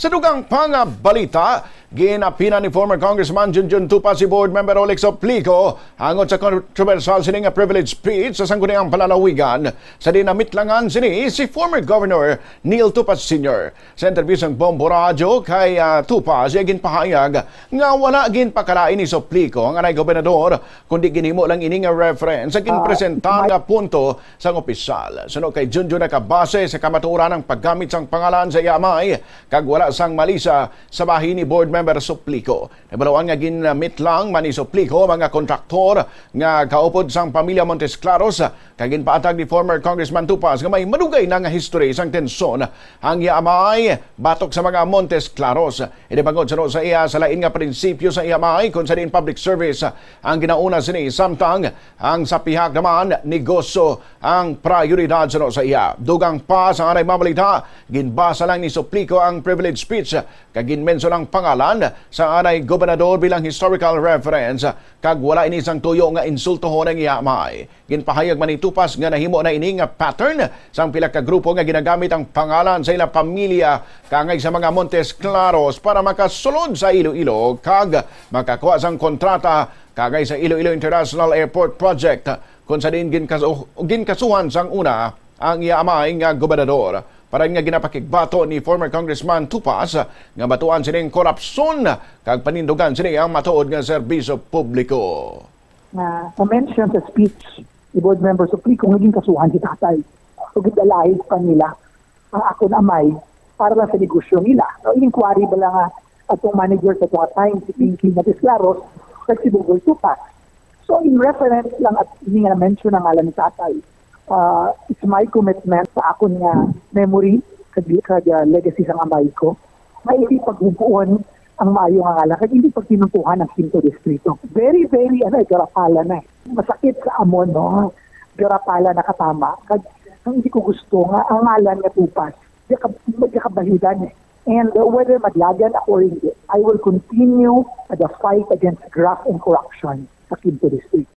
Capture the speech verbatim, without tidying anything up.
Sa dugang pa nga balita, ginapinan ni former Congressman Junjun Tupas si Board Member Olic Soplico hangot sa kontrobersyal sini nga privilege speech sa Sangguniang Panlalawigan, sa diin namitlangan sini si former Governor Neil Tupas Senior. Sa interview sang Bombo Radyo kay, ah, Tupas, iya ginpahayag nga wala ginpakalain ni Soplico ang anay gobernador, kundi ginhimo lang ini nga reference sa ginpresentar nga punto sang opisyal. Suno kay Junjun, nakabase sa kamatuoran ang paggamit sang pangalan sa iya amay kag wala sang mali sa, sa bahin ni Board Member Soplico. Nabaluan nga ginmitlang man ni Soplico ang mga kontraktor nga kaupod sang pamilya Montes Claros, kag ginpaatag ni former Congressman Tupas nga may madugay na nga history sang tensyon ang iya amay batok sa mga Montes Claros. Ini bangod suno sa iya sa lain nga prinsipyo sa iya amay, kung sa diin public service ang ginauna sini, samtang ang sa pihak naman negosyo ang prioridad suno sa iya. Dugang pa sa anay mabalita, ginbasa lang ni Soplico ang privilege speech kag ginmensyon ang pangalan sa anay gobernador bilang historical reference, kag wala ini sang tuyo nga insultohon ang iya amay. Ginpahayag man ni Tupas nga nahimo na ini nga pattern sang pila ka grupo nga ginagamit ang pangalan sa ila pamilya kaangay sa mga Montes Claros para makasulod sa Iloilo kag makakuha sang kontrata kaangay sa Iloilo International Airport Project, kung sa diin ginkasu-, ginkasuhan sang una ang iya amay nga gobernador. Para nga ginapakigbato ni former Congressman Tupas nga batuan sining korupsyon kag panindugan sini ang matuod nga serbisyo publiko. Na na-mention sa speech ni Board Member Soplico nga ginkasuhan si tatay. So, gidalaig pa nila ang akon amay para lang sa negosyo nila. So, in-inquiry ba lang nga atong manager sa tunga time, si Pinky Montes Claros, kag si Bugol Tupas. So, in reference lang at hindi nga na-mention ang ngalan ni tatay, uh, it's my commitment sa akon nga memory kag, kag uh, legacy sang amay ko nga hindi paghuguon ang maayo nga ngalan kag hindi pagtinumpuhan ang Quinto Distrito. Very, very, ano, eh, garapala na eh. Masakit sa amon, no? Garapala na katama. Kag ang hindi ko gusto nga ang ngalan nga Tupas, di ka, di ka bahilan eh. And uh, whether madlagan ako or hindi, I will continue the fight against graft and corruption sa Quinto District.